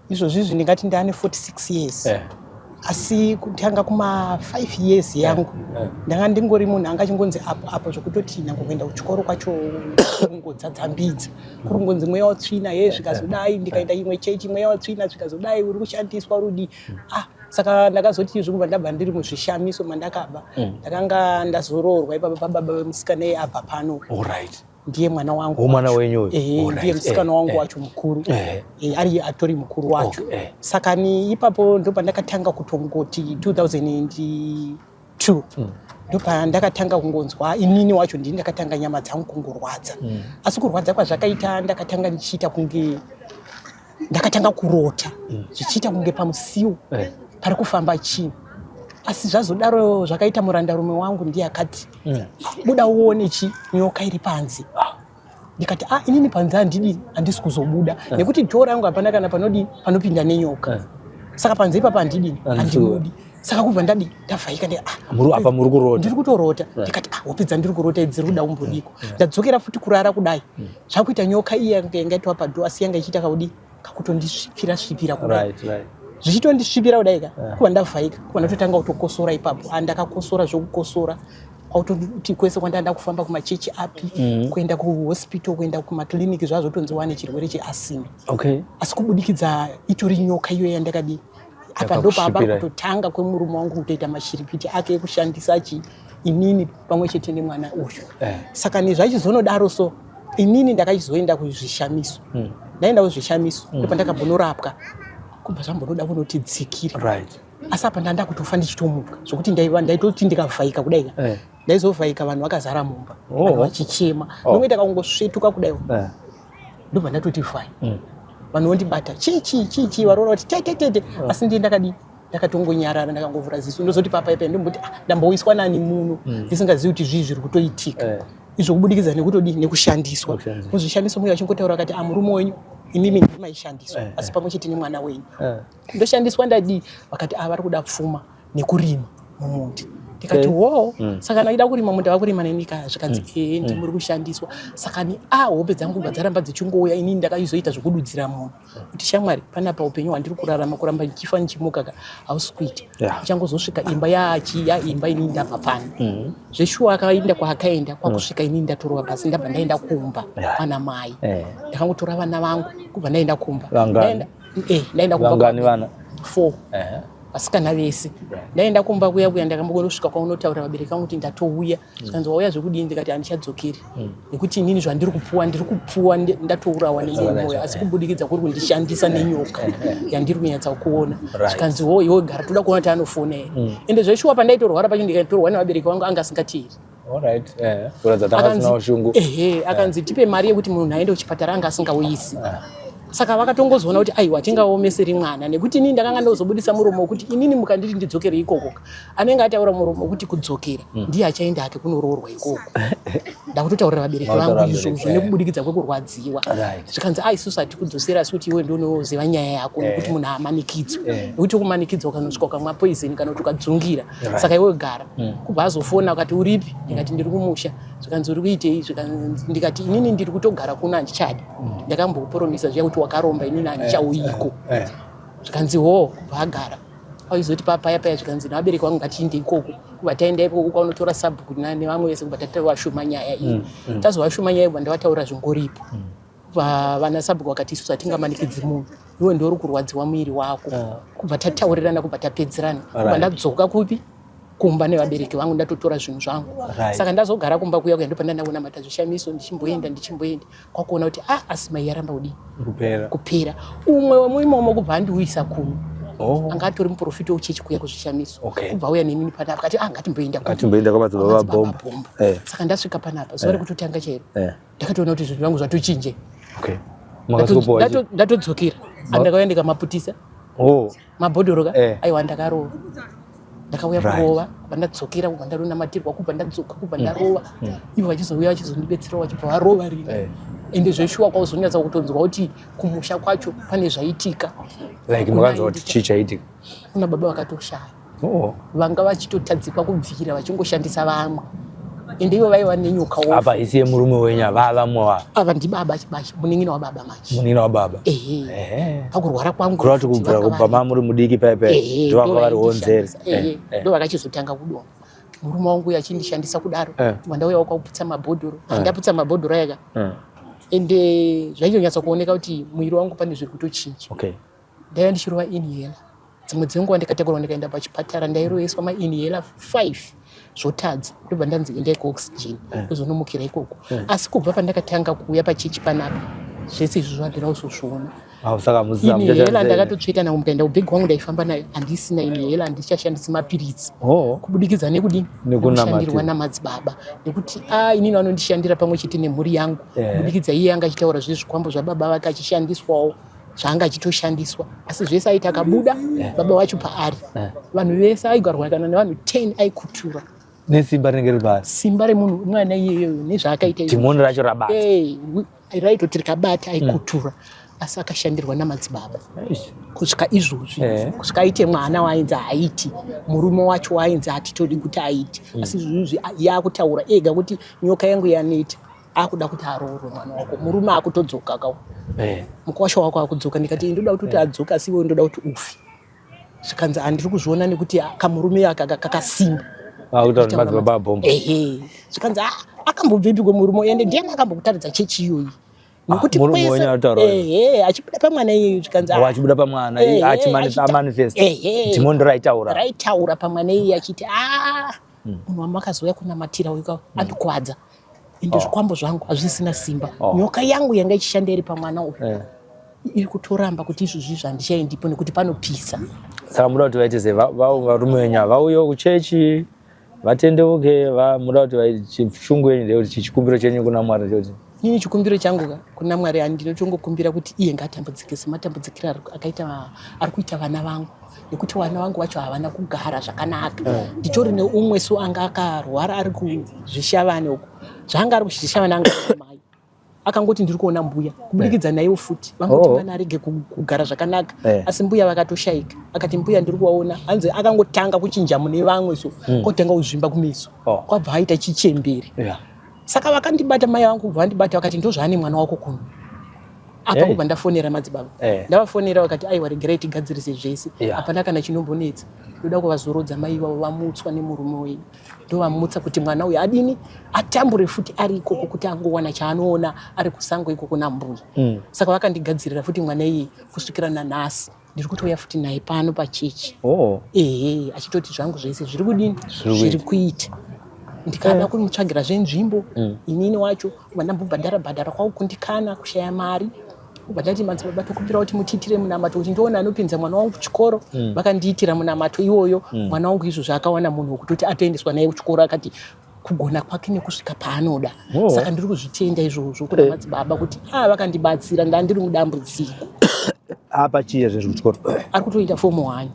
Izvozvi izvi ndingati ndaane 46 years, asi kutanga kuma 5 years yangu ndanga ndingori munhu anga achingonzi apo apo, zvokutoti nyange kuenda kuchikoro kwacho kungodzadzambidza, kuri kungonzi mweya watsvina ye zvikazodai. Ndikaenda imwe chechi, mweya watsvina, zvikazodai, uri kushandiswa, rudi. Ah, saka ndakazoti izvi kubva ndabva ndiri muzvishamiso mandakabva. Ndakanga ndazoroorwa ipapa pababa vemusikana iye abva pano. Ndiye mwana wangu. Mwana wenyu? Ehe, ndiye musikana wangu wacho mukuru, ari atori mukuru wacho. Saka ni ipapo ndopandakatanga kutongoti 2002 ndopandakatanga kungonzwa inini wacho ndini ndakatanga nyama dzangu kungorwadza. Asi kurwadza kwazvakaita, ndakatanga ndichiita kunge ndakatanga kurota zvichiita kunge pamusiwo pari kufamba chinhu. Asi zvazodaro zvakaita murandarume wangu ndiye akati, "Buda uone chi nyoka iri panze." Ndikati, "Ah, inini panze handidi, handisi kuzobuda nekuti dhoo rangu hapana kana panodi panopinda nenyoka. Saka panze ipapa handidini, handibudi." Saka kubva ndadi ndavhaika ndi ah, Apa muri kurota? Ndiri kutorota. Ndikati, "Ah, hope dzandiri kurota idzi dziri kuda kumbodiko?" Ndadzokera futi kurara kudai, zvakuita nyoka iya yanga itwa padhoo, asi yanga ichiita kaudi kakutondisvipira svipira kudai. Zvichitondisvipira kudai ka, kuva ndavhaika, kuva ndatotanga kutokosora ipapo. Ah, ndakakosora zvokukosora kwautoti kwese kwandanda kufamba kumachechi api, kuenda kuhospital, kuenda kumakliniki, zvazvotonzi wane chirwere cheasima. Asi kubudikidza itori nyoka iyoyo yandakadii apa, ndopaaba kutotanga kwemurume wangu kutoita mashiripiti ake ekushandisa chi inini pamwe chete nemwana uyu. Saka nezvachizonodaro, so inini ndakachizoenda kuzvishamiso. Ndaenda kuzvishamiso, ndopandakabhonorapwa, kubva zvambonoda kunoti dzikire. Asi apa ndanda kutofa ndichitomuka, zvokuti ndaiva ndaitoti ndikavhaika kudai, ndaizovhaika vanhu vakazara mumba, vanhu vachichema. Ndongoita kakungosvetuka kudai, ndobva ndatoti fai. Vanhu vondibata, chii chii chii chii, varoora kuti tete tete. Asi ndiye ndakadii, ndakatongonyarara, ndakangovhura ziso. Ndozoti papa ipa ndomboti, "Ah, ndambowiswa nani muno?" Ndisingazivi kuti zvii zviri kutoitika izvo, kubudikidza nekutodii, nekushandiswa. Muzvishamiso muyo vachingotaura vakati, "Ah, murume wenyu, imimi ndimaishandiswa, asi pamwe chete nemwana wenyu." Ndoshandiswa ndadii? Vakati, "Ah, vari kuda pfuma nekurima mumuti." Ndikati wo saka ndaida kurima munda vakurima neni ka? Zvikanzi ehe, ndimuri kushandiswa. Saka ni a hope dzangu kubva dzaramba dzichingouya. Inini ndakaizoita zvokududzira munhu kuti shamwari, panapa upenyu hwandiri kurarama, kuramba ndichifa ndichimuka ka, hausi kuita. Ichangozosvika imba yachi yaimba, inini ndabva pano. Zveshuwa akaenda kwaakaenda, kwakusvika inini ndatorwa pasi, ndabva ndaenda kumba kwana mai. Ndakangotora vana vangu kubva ndaenda kumba. Vangani? Ndaenda kumba. Vangani vana? Four, vasikana vese. Ndaenda kumba kuya kuya, ndakambongosvika kwaunotaura vabereki vangu kuti ndatouya. Zvikanzi wauya zvekudini? Ndikati handichadzokeri nekuti inini zvandiri kupuwa, ndiri kupuwa ndatourawa nemurume uyo, asi kubudikidza kuri kundishandisa nenyoka yandiri kunyatsa kuona. Zvikanzi wo iwe gara, toda kuona kuti anofona here. Ende zveshuwa pandaitorwara pacho, ndikaitorwa nevabereki vangu, anga asingateeri. Alright. Kuratidza tanga asina ushungu. Ehe, akanzi tipe mari yekuti munhu aende kuchipatara, anga asingauyisi. Saka vakatongozoona kuti aiwa, tingaomeseri mwana, nekuti inini ndakanga ndozobudisa muromo wekuti inini mukanditi ndidzokere ikoko, anenge ataura muromo wekuti kudzokera ndiye achaenda hake kunoroorwa ikoko. Ndakutotaurira vabereki Vautaura vangu vabereki, izvozvo nekubudikidza kwekurwadziwa. Zvikanzi a isusu hatikudzosera, asi kuti iwe ndounoziva nyaya yako, nekuti munhu haamanikidzwi, nekuti kumanikidzwa ukanosvika ukamwa poison kana kuti ukadzungira. Saka iwe gara. Kubva azofona akati uripi? Ndikati ndiri kumusha. Zvikanzi uri kuitei? Ndikati inini ndiri kutogara kuno, handichadi. Ndakambokupromisa zviya kuti wakaromba, inini handichauyiko. Zvikanzi ho, kubva agara aizoti papaya paya. Zvikanzi nevabereki vangu ngatiinde ikoko. Kubva taenda ikoko kwaunotora sabhuku nevamwe vese, kubva tatavashuma nyaya iyi. Tazovashuma nyaya, kubva ndavataura zvingoripo. Vana sabhuku vakati isusu hatingamanikidzi munhu, iwe ndiwe uri kurwadziwa muiri wako. Kubva tataurirana, kubva tapedzerana, kubva ndadzoka kupi, kumba nevabereki vangu, ndatotora zvinhu zvangu. Saka ndazogara kumba kuya kuya, ndopanda ndakunamata zvishamiso, ndichimboenda ndichimboenda, kwakuona kuti ah, asi mai yaramba kudii? Kupera. Kupera. Umwe wemuimomo kubva andiuyisa kuno. Oh. Anga atori muprofita wechechi kuya kuzvishamiso. Okay. Kubva auya nenini panapa, akati ah, ngatimboenda kupi? Ngatimboenda kwamadzibaba Kwamadzibaba Bhomba. Bhomba. Eh. Saka ndasvika panapa zuva rekutotanga chairo, ndakatoona kuti zvinhu zvangu zvatochinje. Okay. Makasvikopuwa chi? Ndatodzokera, andakauya ndikamaputisa Oh. mabhodhoro ka. Eh. Aiwa, ndakarova, ndakauya kurova, kubva ndadzokera, kubva ndadonamatirwa, kubva ndadzoka, kubva ndarova. Ivo vachizouya vachizondibetserawo, vachibva varova rimwe. Eh. Ende zveshuwa kwauzonyatsa kutonzwa kuti kumusha kwacho pane zvaitika. Like makanzwa kuti chii chaitika? Kuna baba vakatoshaya. Oh. Vanga vachitotadzikwa kubvira vachingoshandisa vamwe, ende ivo vaiva nenyoka. Apa isi yemurume wenyu ava vamwe wa Ava ndibaba, munin'ina wababa manje. Munina wababa. Ehe. Ehe. Pakurwara kwangu Kureva kuti futi kubvira vanga kubva mamuri mudiki paipai Ehe, ndovanga vari honzeri. ndo vaindishandisa. Ehe, ndo vakachizotanga kudonha murume wangu uyu achindishandisa kudaro. Ndauyawo kwakuputsa mabhodhoro, handaputsa mabhodhoro ayaka. Ende zvaitonyatsa kuoneka kuti muviri wangu pane zviri kutochinja. Ndaiva ndichirova inhaler, dzimwe dzenguva ndikatakurwa ndikaenda pachipatara, ndairoeswa mainhaler 5 zvotadza, ndobva ndanzi endai kuoxygen, ndozonomukira ikoko. Asi kubva pandakatanga kuuya pachechi panapa, zvese izvozvo handina kuzozviona. Ah, saka musina Inhaler ndakatotsveta nayo, mukaenda kubhegi wangu ndaifamba nayo, handisina inhaler, handichashandisi mapiritsi. Oh. Kubudikidza nekudini? Nekunamatira. Nekushandirwa namadzibaba, nekuti a inini vanondishandira pamwe chete nemhuri yangu. Eh. Kubudikidza iye anga achitaura zvezvikwambo zvababa vake, achishandiswawo zvaanga achitoshandiswa, asi zvese aiti akabuda baba vacho paari, vanhu vese aigarwa kana nevanhu 10 aikutura. Nesimba rinenge riri pasi. Simba remunhu mwana iyeyoyo nezvaakaita izvozvo. Dhimoni racho rabata. Eh, raitoti rikabata aikutura, asi akashandirwa namadzibaba Eish. kusvika izvozvi, Eh. kusvika aite mwana waainzi haaiti, murume wacho waainzi hatitodi kuti aite. Asi izvozvi yaakutaura ega kuti nyoka yangu yaneta, akuda kuti aroorwe mwana wako, murume akutodzoka kau. Eh. Mukwasha wako akudzoka. Ndikati ndoda kuti adzoke, asi iwe ndoda kuti ufe. Zvikanzi handiri kuzviona nekuti kamurume aka kakasimba. Vakuita kuti madzibaba abhomba. Ehe, zvikanzi "Ah, akambobvepi kwemurume, ende ndiani akambokutaridza chechi iyoyi?" Nekuti murume kwese- wenyu anotaura uyu. Ehe, achibuda pamwana iyeyo. Zvikanzi "Ah, Wachibuda pamwana Ehe, amanifest. Ehe. Dhimoni raitaura. Raitaura pamwana iye achiti a munhu wamakazouya kunamatira uyu ka andikwadza, ende zvikwambo zvangu hazvisina simba. Oh. Nyoka yangu yanga ichishanda iri pamwana uyu Eh. iri kutoramba kuti izvozvi izvi handichaendipo nekuti panopisa. Saka muda kuti vaite sei? Varume venyu ava vauyewo kuchechi vatendeuke? Muda kuti shungu yenyu ndeyekuti, chikumbiro chenyu kuna Mwari ndechekuti? Inini chikumbiro changu ka kuna Mwari, handinotongokumbira kuti iye ngaatambudzike sematambudzikiro akaita ari kuita vana vangu, nekuti vana vangu vacho havana kugara zvakanaka. Nditori neumwe so anga akarwara ari kuzvishavane uko, zvaanga ari kuzvishavane, anga ari mai. Akangoti ndiri kuona mbuya kubudikidza yeah. naiwo futi vangoti oh. mwana arege kugara zvakanaka yeah. Asi mbuya vakatoshaika, akati mbuya ndiri kuvaona, hanzi akangotanga kuchinja mune vamwe so kotanga kuzvimba kumeso kwabva aita chichembere Saka vakandibata mai vangu kubva vandibata vakati ndozvaane mwana wako kuno apa. Kubva ndafonera madzibaba, ndavafonera vakati aiwa, regerai tigadzirise zvese, hapana kana chinombonetsa. Ndoda kuvazorodza mai ivavo vamutswa nemurume wenyu, ndovamutsa kuti mwana uyu adini atambure futi ari ikoko kuti angowana chaanoona ari kusango ikoko nambuya. Saka vakandigadzirira futi mwana iye kusvikira nanhasi ndiri kutouya futi naye pano pachechi. Ehe, achitoti zvangu zvese zviri kudini, zviri kuita. Ndikada kumutsvagira zvenzvimbo inini wacho kubva ndambobhadhara bhadhara kwakukundikana kushaya mari, kubva ndati madzibaba tokumbira kuti mutiitire munamato kuti ndione anopinza mwana wangu kuchikoro. Vakandiitira munamato iwoyo. Mwana wangu izvozvo akawana munhu wekutoti atoendeswa naye kuchikoro, akati kugona kwake nekusvika paanoda. Saka ndiri kuzvitenda izvozvo kuna madzibaba kuti a vakandibatsira, ndandiri mudambudziko. Apa chiye zviri kuchikoro? Ari kutoita form 1.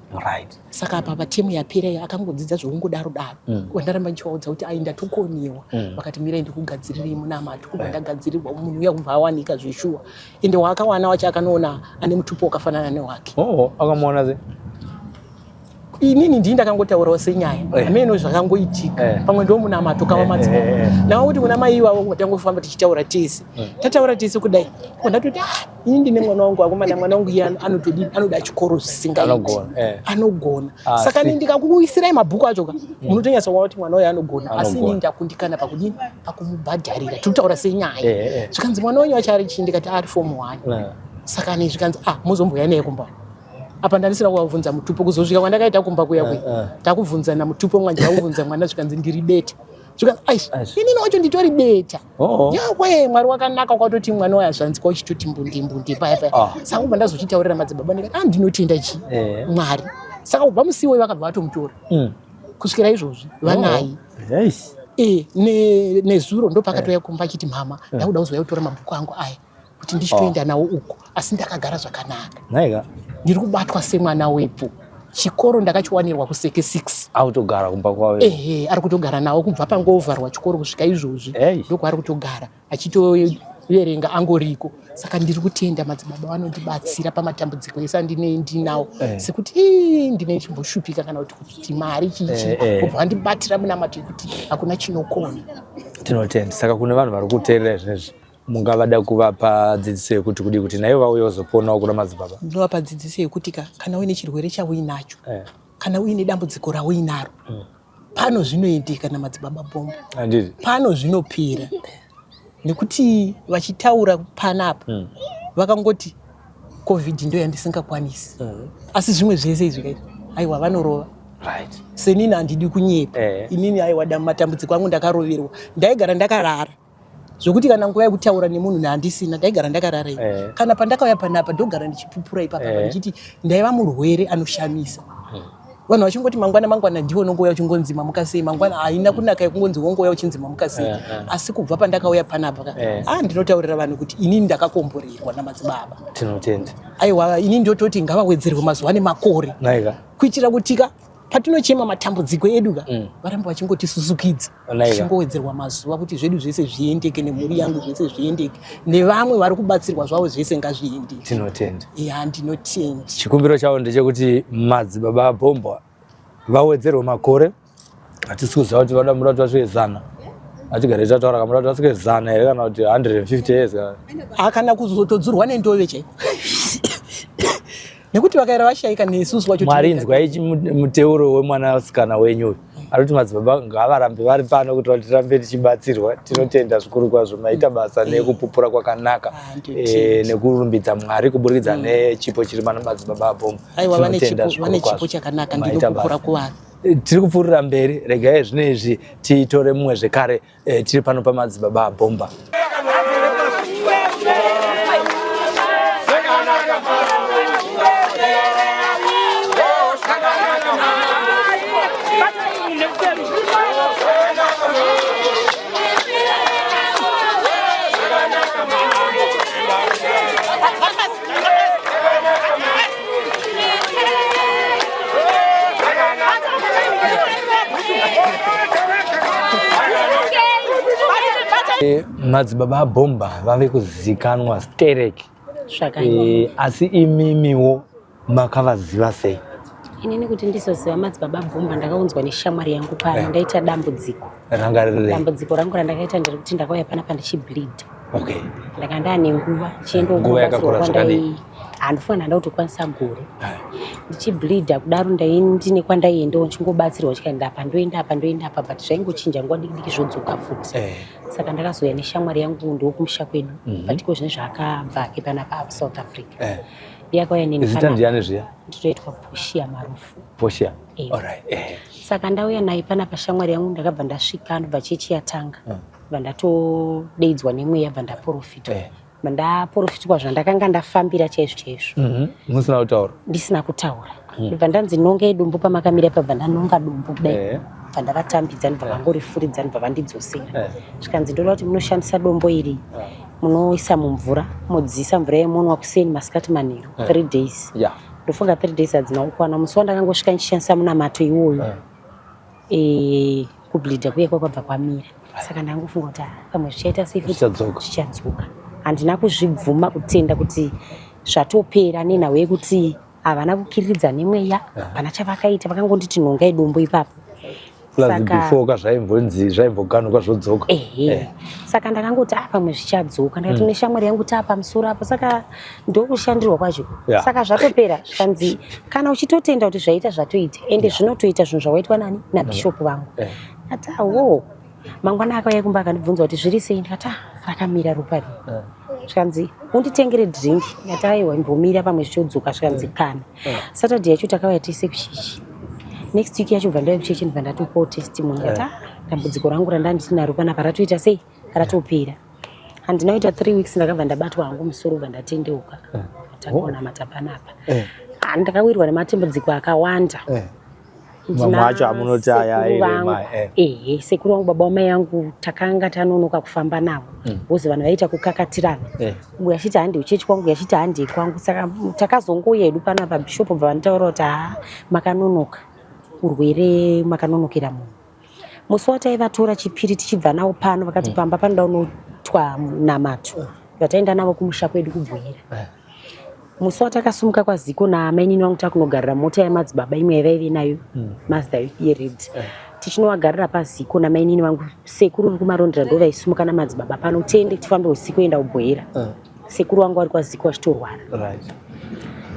Saka apa patemu yapera iyo akangodzidza zvokungodaro daro. Kubva ndaramba ndichivaudza kuti ai ndatokoniwa. Vakati mirai ndikugadzirirei munamato. Kubva ndagadzirirwa, munhu uya kubva awanika zveshuwa, ende waakawana wacho akanoona ane mutupo wakafanana newake. Oh, akamuona se? Inini ndii ndakangotaurawo senyaya, hameno zvakangoitika. Pamwe ndo munamato kava madzibaba nawo kuti kuna mai ivavo tangofamba tichitaura tese. Tataura tese kudai, ko ndatoti ah, ini ndine mwana wangu akomana, mwana wangu iye anotodini, anoda chikoro zvisingaiti. Anogona, Anogona. Saka ni ndikakuisirai mabhuku acho ka, munotonyatsa kuona kuti mwana uyu anogona, asi Anogona. inini ndakundikana pakudini, pakumubhadharira. Tiri kutaura senyaya. Zvikanzi mwana wenyu wacho ari chii? Ndikati ari form 1. Saka ni zvikanzi ah, muzomboya naye kumba. Apa ndandisina kuvabvunza mutupo kuzosvika kwandakaita kumba kuya kuya. Takubvunzana mutupo mwanje, takubvunza mwana, zvikanzi ndiri beta. Zvikanzi aish, Aish. inini wacho nditori beta. Oh. Yawe mwari wakanaka kwatoti mwana wayo zvanzi kwauchitoti mbundi mbundi paya paya. Saka kubva ndazochitaurira madzibaba ndikati ah, ndinotenda chi mwari. Saka kubva musi iwoyo vakabva vatomutora kusvikira izvozvi vanayi. Yes. Nezuro ndopakatouya kumba achiti mama, ndakuda kuzouya kutora mabhuku angu aya kuti ndichitoenda nawo uko, asi ndakagara zvakanaka. Naika. Ndiri kubatwa semwana wepo. Chikoro ndakachiwanirwa kuseke 6. Autogara kumba kwavo. Ehe, ari kutogara nawo kubva pangovharwa chikoro kusvika izvozvi. Ndokwaari kutogara achitoverenga angoriko. Saka ndiri kutenda madzibaba vanondibatsira pamatambudziko ese andine ndinawo, sekuti ii ndine chimboshupika kana kuti mari chichi, kubva vandibatira munamato yekuti hakuna chinokona. Tinotenda. Saka kune vanhu vari kuteerera zvinezvi, mungavada kuvapa dzidziso yekuti kudii kuti naivo vauye vazoponawo kuna madzibaba? Ndinovapa dzidziso yekuti ka kana uine chirwere chauinacho, kana uine dambudziko rauinaro, pano zvinoendeka namadzibaba Bhomba. Handiti? Pano zvinopera nekuti vachitaura panapa vakangoti COVID ndo yandisingakwanisi, asi zvimwe zvese izvi kaizvi aiwa vanorova. Senini handidi kunyepa. Inini aiwa matambudziko angu ndakaroverwa, ndaigara ndakarara zvokuti kana nguva yekutaura nemunhu handisina, ndaigara ndakarara ini. Kana pandakauya panapa ndogara ndichipupura ipapa ndichiti ndaiva murwere anoshamisa. Vanhu vachingoti mangwana mangwana ndiwo unongouya uchingonzi mamuka sei mangwana, haina kunaka yekungonzi wongouya uchinzi mamuka sei. Asi kubva pandakauya panapa ka, ah, ndinotaurira vanhu kuti inini ndakakomborerwa namadzibaba. Tinotenda. Aiwa, inini ndototi ngavawedzerwe mazuva nemakore Naika. kuitira kuti ka patinochema matambudziko edu ka, varamba vachingotisusukidza, Naika. tichingowedzerwa mazuva kuti zvedu zvese zviendeke, nemhuri yangu zvese zviendeke, nevamwe vari kubatsirwa zvavo zvese ngazviendeke. Tinotenda. Ya, ndinotenda. Chikumbiro chavo ndechekuti madzibaba Bhomba vawedzerwe makore. Hatisi kuziva kuti vada muda kuti vasvike 100. Hatigare tataura kamuda kuti vasvike 100 here kana kuti 150 years kana. Akana kuzotodzurwa nendove chaiko, nekuti vakaera vashaika nesusu wacho. Mwari, inzwai muteuro wemwanasikana wenyu uyu ari kuti madzibaba ngavarambe vari pano kuti tirambe tichibatsirwa. Tinotenda zvikuru kwazvo, maita basa nekupupura kwakanaka. Ah, ndinotenda. Nekurumbidza Mwari kuburikidza nechipo chiri mana madzibaba Bhomba. Aiwa, vane Tinotenda chipo, zvikuru vane chipo kwazvo. chakanaka. Maita Ndinopupura basa. kuvanhu. Tiri kupfuurira mberi, regai zvino izvi titore mumwe zvekare. Tiri pano pamadzibaba Bhomba. Eh, madzibaba abhomba vave kuzikanwa sterek eh, asi imimiwo makavaziva sei inini kuti ndizoziva madzibaba bhomba ndakaunzwa neshamwari yangu pano eh. ndaita dambudziko dambudziko rangu randakaita nderekuti ndakauya panapa ndichibleed okay. ndaka ndaane nguva chiendokubatsirwa kwandai handifanira nda kutokwanisa gore ndichibleeda kudaro ndine kwandaiendawo ndichingobatsirwa chikaenda apa ndoenda apa ndoenda apa but zvaingochinja nguva diki diki zvodzoka futi eh. saka ndakazouya neshamwari yangu ndokumusha kwedu mm -hmm. but iko zvine zvaakabva ake panapa south africa eh. yakauya neni zita ndiani zviya nditoitwa poshia marufu poshia eh. Alright. Eh. saka ndauya naye panapa shamwari yangu ndakabva ndasvika ndobva chechi yatanga mm. bva ndatodeidzwa nemweya bva ndaprofitwa eh. bva ndaprofitwa zvandakanga ndafambira chaizvo chaizvo mhm. musina kutaura ndisina kutaura mm. ndobva ndanzi nongei dombo pamakamira pa bva ndanonga dombo kudai eh. bva ndavatambidza ndobva eh. vangorifuridza ndobva vandidzosera eh. zvikanzi ndoda kuti munoshandisa dombo iri eh. munoisa mumvura modziisa mvura yemunwa kuseni masikati manheru eh. three days ndofunga yeah. three days hadzina kukwana musi wandakangosvika ndichishandisa munamato iwoyo eh. e, kubleeda kuye kwakabva kwamira saka ndangofunga kuti ah, pamwe zvichaita sei futi zvichadzoka handina kuzvibvuma kutenda kuti zvatopera nenhau yekuti havana kukiriridza nemweya hapana chavakaita vakangonditi nhongai dombo ipapo before ka zvaimbonzi zvaimboganuka zvodzoka ehe eh. saka ndakangoti ah pamwe zvichadzoka ndakati mm. neshamwari yangu taa pamusoro apo saka ndokushandirwa kwacho yeah. saka zvatopera zvikanzi kana uchitotenda kuti zvaita zvatoita ende yeah. zvinotoita zvinhu zvawaitwa nani nabishop vangu yeah. ati awo mangwana akauya kumba akandibvunza kuti zviri sei ndikati ah, rakamira ropa ri yeah. zvikanzi unditengere drink ndikati aiwa imbomira pamwe zvichodzoka zvikanzi kana yeah. saturday yacho takauya tese kuchechi next week yacho bva ndauya kuchechi ndibva ndatopawo testimony ndikati ah, dambudziko rangu randandinaro panapa ratoita sei ratopera handina kuita three weeks ndakabva ndabatwa hangu musoro bva ndatendeuka eh. takaona matapanapa eh. ah, ndakawirwa nematambudziko akawanda eh. Mamwe acho amunoti aya airema ehe sekuru vangu baba wamai yangu takanga tanonoka kufamba navo because vanhu vaiita kukakatirana uyu achiti handi uchechi kwangu uyu achiti handi kwangu saka takazongouya hedu panapa bishop bva vanditaura kuti haa makanonoka urwere makanonokera munhu Musi wataivatora chipiri tichibva navo pano vakati mm. pamba panoda unoitwa munamato mm. Vataenda navo kumusha kwedu kuBuhera mm. Musi watakasumuka kwaZiko naamainini vangu takunogarira mota yamadzibaba imwe yavaive nayo mm. Mazda yered mm. Tichinovagarira paZiko namainini vangu sekuru uri kumarondera ndo vaisumuka namadzibaba pano tiende tifambe usiku enda kuBuhera mm. Sekuru wangu vari kwaZiko vachitorwara right.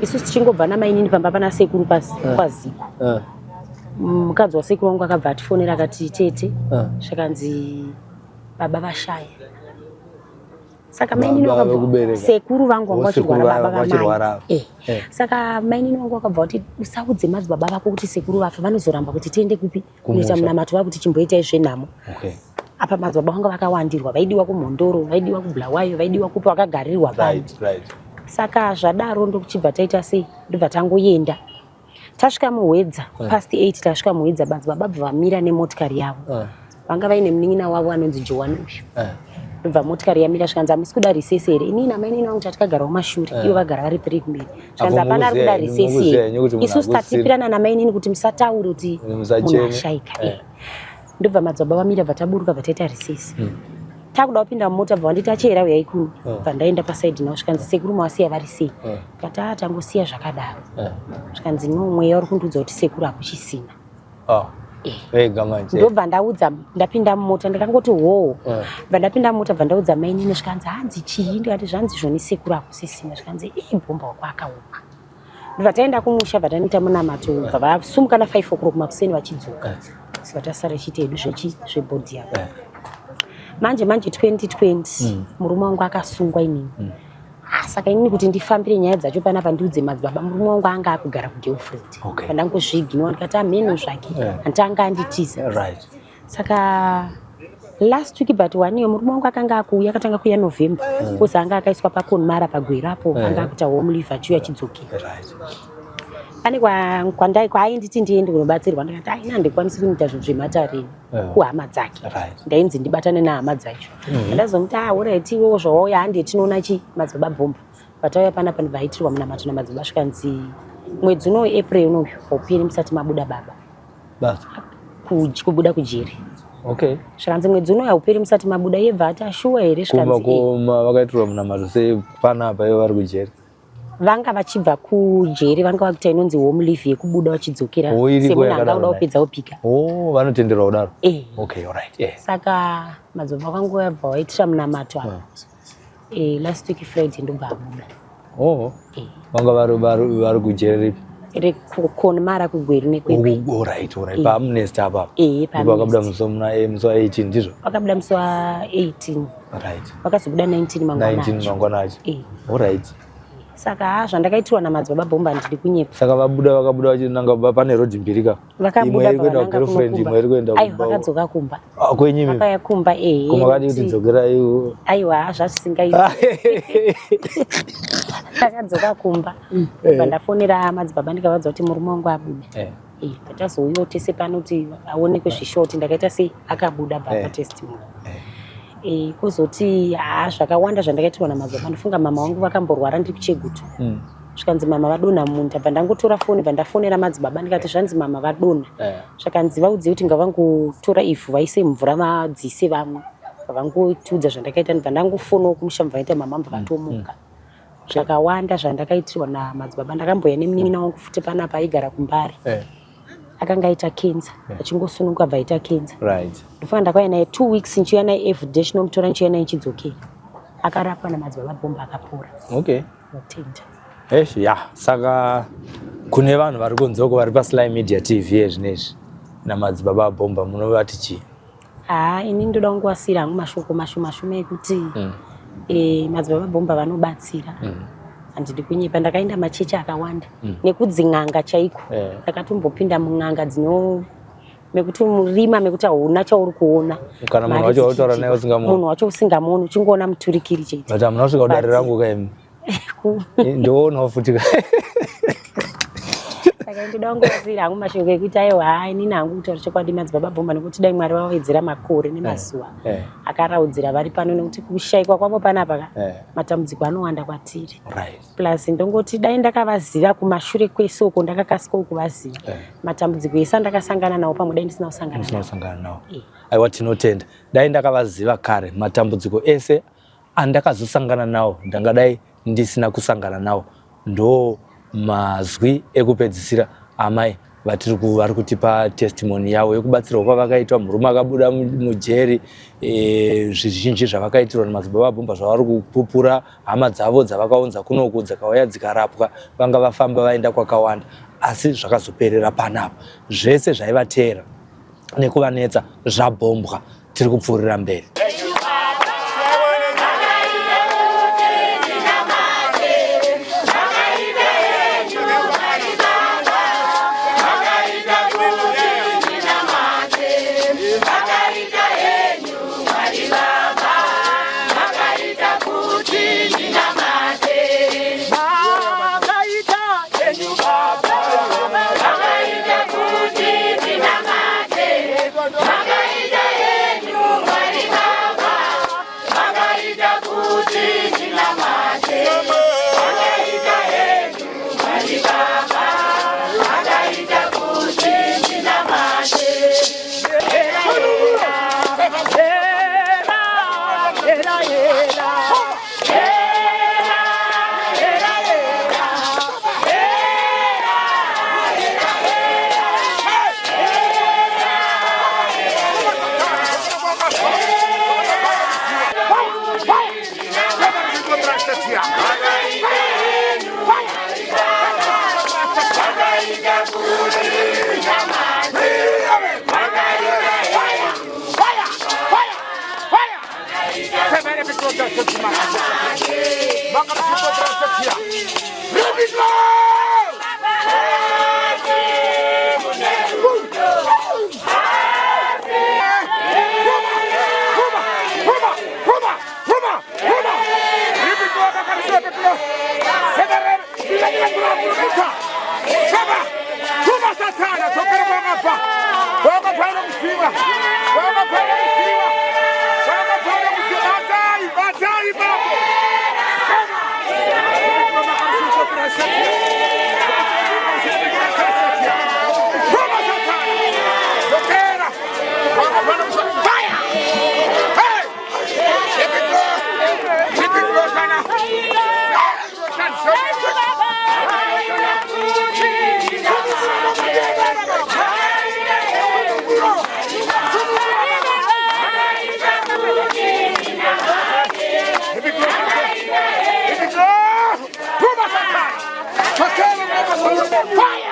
Isusu tichingobva namainini pamba pana sekuru eh. kwaZiko eh. Mukadzi wasekuru wangu akabva atifonera akati tete eh. zvakanzi baba vashaya saka mainini wakabva sekuru vangu vanga vachirwara baba vamai eh. eh. Saka mainini wangu wakabva kuti usaudze madzibaba vako kuti sekuru vafa vanozoramba kuti tiende kupi kunoita munamato vakuti chimboitai zvenhamo okay. Apa madzibaba vanga vakawandirwa vaidiwa kumhondoro vaidiwa kubulawayo vaidiwa kupi vakagarirwa pano right, right. Saka zvadaro ndokuchibva taita sei ndobva tangoenda tasvika muhwedza yeah. past 8 tasvika muhwedza madzibaba bva vamira nemotikari yavo yeah. Vanga vaine munin'ina wavo anonzi Joan uyu yeah. Ndobva motikari yamira zvikanzi hamusi kuda risesi here inini amainini vangu tatikagara kumashure yeah. Ivo vagara vari three kumberi zvikanzi hapana ari kuda risesi here isusu tatipirana namainini kuti musataure kuti munhu ashaika yeah. Ndobva madzibaba vamira bva taburuka bva taita risesi mm. Takuda kupinda mumota bva vanditi achera uyai kuno eh. bva ndaenda pasaidi navo zvikanzi sekuru mawasiya vari sei eh. Ndikati a tangosiya zvakadaro eh. Zvikanzi no mweya uri kundiudza kuti sekuru hakuchisina oh. Ndobva ndaudza ndapinda mumota ndikangoti hoo bva ndapinda mumota bva ndaudza mainini zvikanzi hanzi chii ndikati zvanzi zvoni sekuru hakusisina zvikanzi ii bhomba wako akaoma Ndobva taenda kumusha bva tanoita munamato bva vasumuka na 5 o'clock makuseni vachidzoka. Saka tasara tichiita hedu zvechi zvebhodhi yavo. Manje manje 2020 mm. murume wangu akasungwa inini. Mm. Ah, saka inini kuti ndifambire nyaya dzacho panapa ndiudze madzibaba murume wangu anga akugara kugirlfriend. Okay. Pandangozviignore ndikati amheno zvake. Yeah. Hanti anga anditiza. Right. Saka last week but one year murume wangu akanga akuuya akatanga kuuya November because mm. anga akaiswa pakonmara pagwera apo mm. anga akuita home leave achiuya achidzokera right. Pane kwandai kwaainditi ndiende kunobatsirwa ndikati aina handikwanisi kunoita zvinhu zvematarini yeah. kuhama dzake right. Ndainzi ndibatane nehama dzacho mm. Ndazomuti ah alright iwewo zvawauya handi tinoona chi madzibaba bhomba vatauya panapa ndibvaitirwa munamato namadzibaba svikanzi mwedzi unowu April unoyu hauperi musati mabuda baba basa kubuda kujeri. Okay. Zvikanzi mwedzi uno hauperi musati mabuda iye bva ati ashuwa here zvikanzi kuma vakaitirwa munamato sei panapa ivo vari kujeri? Vanga vachibva kujeri vanga vakuita inonzi home leave yekubuda vachidzokera oh, semunhu anga kuda kupedza kupika. Oh, vanotenderwa kudaro. Eh. Okay, all right. Yeah. Saka madzibaba vangu vabva vaitira munamato apa. Eh, last week Friday ndobva abuda. Oh. Eh. Vanga vari vari vari kujeri ripi? Rekonmara kuGweru neKwekwe. Oh, all right, all right. Eh. PaAmnesty apa. Eh, pa. Vakabuda musi muna eh, musi wa 18 ndizvo? Vakabuda musi wa 18. Right. Vakazobuda 19 mangwana. 19 mangwana acho. Eh. All right. Saka haa zvandakaitirwa namadzibaba Bhomba handidi kunyepa. Saka vabuda vakabuda vachinanga pane road mbiri ka. Vakabuda Imwe iri kuenda kugirlfriend imwe iri kuenda kumba. Aiwa vakadzoka kumba. Ah, kwenyu imi? Vakauya kumba ehe. Ko makadii kuti dzokerai? Aiwa haa zvazvisingaiti. Takadzoka kumba. Ndobva ndafonera madzibaba ndikavaudza kuti murume wangu abuda. Eh. Eh, patazouyawo tese pano kuti aonekwe zvishuwa kuti ndakaita sei akabuda bva Eh. patestimony. Eh. Kuzoti haa zvakawanda zvandakaitirwa namadzibaba ndofunga mama wangu vakamborwara ndiri kuchegutu. Zvikanzi mama vadonha munda bva ndangotora foni bva ndafonera madzibaba ndikati zvanzi mama vadonha. Zvakanzi vaudzei kuti ngavangotora ivhu vaise mvura vadzise vamwe. Bva vangotiudza zvandakaita ndibva ndangofonawo kumusha bva vaita mama bva vatomuka. Zvakawanda zvandakaitirwa namadzibaba ndakambouya nemunin'ina wangu futi panapa aigara kuMbare. Akanga aita cancer achingosununguka bva aita cancer. Ndofunga ndakauya naye 2 weeks ndichiuya naye everyday chinomutora ndichiuya naye chidzokera. Akarapwa namadzibaba Bhomba akapora. Okay. Ndinotenda. Eish, ya saka kune vanhu vari kunze uko vari paSly Media TV yezvinezvi namadzibaba Bhomba munovati chii? Haa ini ndoda kungowasira hangu mashoko mashoma shoma ekuti madzibaba Bhomba vanobatsira. Handidi kunyepa ndakaenda machechi akawanda nekudzin'anga chaiko. Ndakatombopinda mun'anga dzino mekuti murima mekuti hauna chauri kuona. Kana munhu wacho wautaura naye usingamuoni. Munhu wacho usingamuoni uchingoona muturikiri chete. But hamuna kusvika kudare rangu kaimi. Ndoonawo futi. Saka ndoda kungowasira hangu mashoko ekuti aiwa haa inini hangu kutaura chokwadi madzibaba Bhomba nekuti dai Mwari vawedzera makore nemazuva akaraudzira vari pano nekuti kushaikwa kwavo panapa ka matambudziko anowanda kwatiri. Plus ndongoti dai ndakavaziva kumashure kwese uko ndakakasikawo kuvaziva. Matambudziko ese andakasangana nawo pamwe dai ndisina kusangana Ndisina kusangana nawo. Aiwa tinotenda. Dai ndakavaziva kare matambudziko ese andakazosangana nawo ndangadai ndisina kusangana nawo. Ndo mazwi ekupedzisira amai vatiri vari kutipa testimony yavo yekubatsirwa kwavakaitwa murume akabuda mujeri zvizhinji zvavakaitirwa namadzibaba Bhomba zvavari kupupura hama dzavo dzavakaunza kunoku dzakauya dzikarapwa vanga vafamba vaenda kwakawanda asi zvakazoperera panapa zvese zvaivateera nekuvanetsa zvabhombwa tiri kupfuurira mberi. Fire!